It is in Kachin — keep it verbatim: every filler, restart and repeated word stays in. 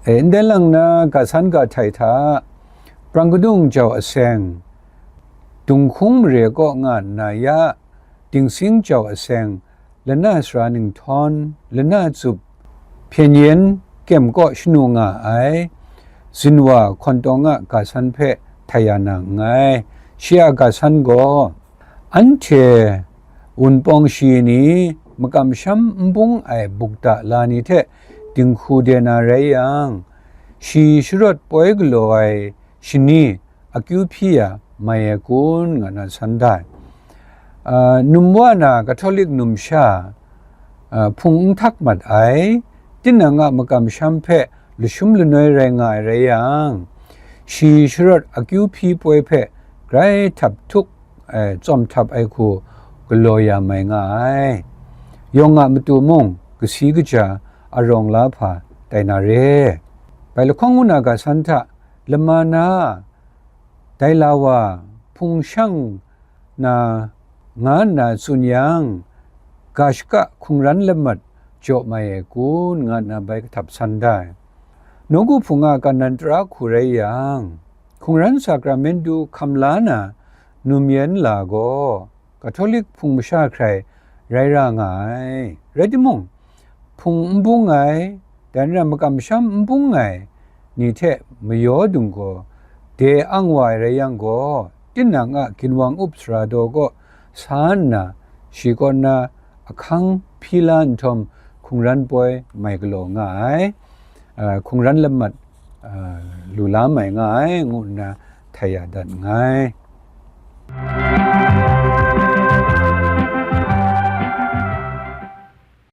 E, ndai lang na ga san ga htai hta, prang kadung jau aseng, dunghkung mare kaw nga nna ya, dingsing jau aseng, lana sara ninghtawng, lana tsup, hpyen yen kyem kaw shanu nga ai, zinwa hkawn tawng a ga san hpe htai ya na nngai. Shi a ga san gaw, anhte wunpawng shi ni makam sham n bung ai bukda la ni hte dinghku de na rai yang, shi sharawt poi galaw ai shani akyu hpyi ya mai ai kun, nga na san da ai. A, num wa na Catholic numsha, a, hpung n htak mat ai, tinang a makam sham hpe lashum lanoi rai nga ai rai yang, shi sharawt akyu hpyi poi hpe grai htap htuk, e, tsawm htap ai hku galaw ya mai nga ai. Yawng a matu mung kasi kaja arawng la hpa tai na re. Bai lahkawng ngu na ga san hta, lama na, dai la wa, hpung shang na, nga nna tsun yang, ga shaka hkungran lamat jaw mai ai kun, nga nna bai kahtap san da ai. Nawku hpung a kanan tara hku rai yang, hkungran sakramentu hkam la na num yen la gaw, Catholic hpung masha hkrai rai ra nga ai. Rai timung, hpung n bung ai, dai rai makam sham n bung ai ni hte mayaw dung gaw, de ang wa ai rai yang gaw, tinang a ginwang up sara daw kaw sa nna, shi kaw na ahkang hpyi la nhtawm, hkungran poi mai galaw nga ai, a, hkungran lamat, a, lu la mai nga ai, ngu nna htai ya dat nngai.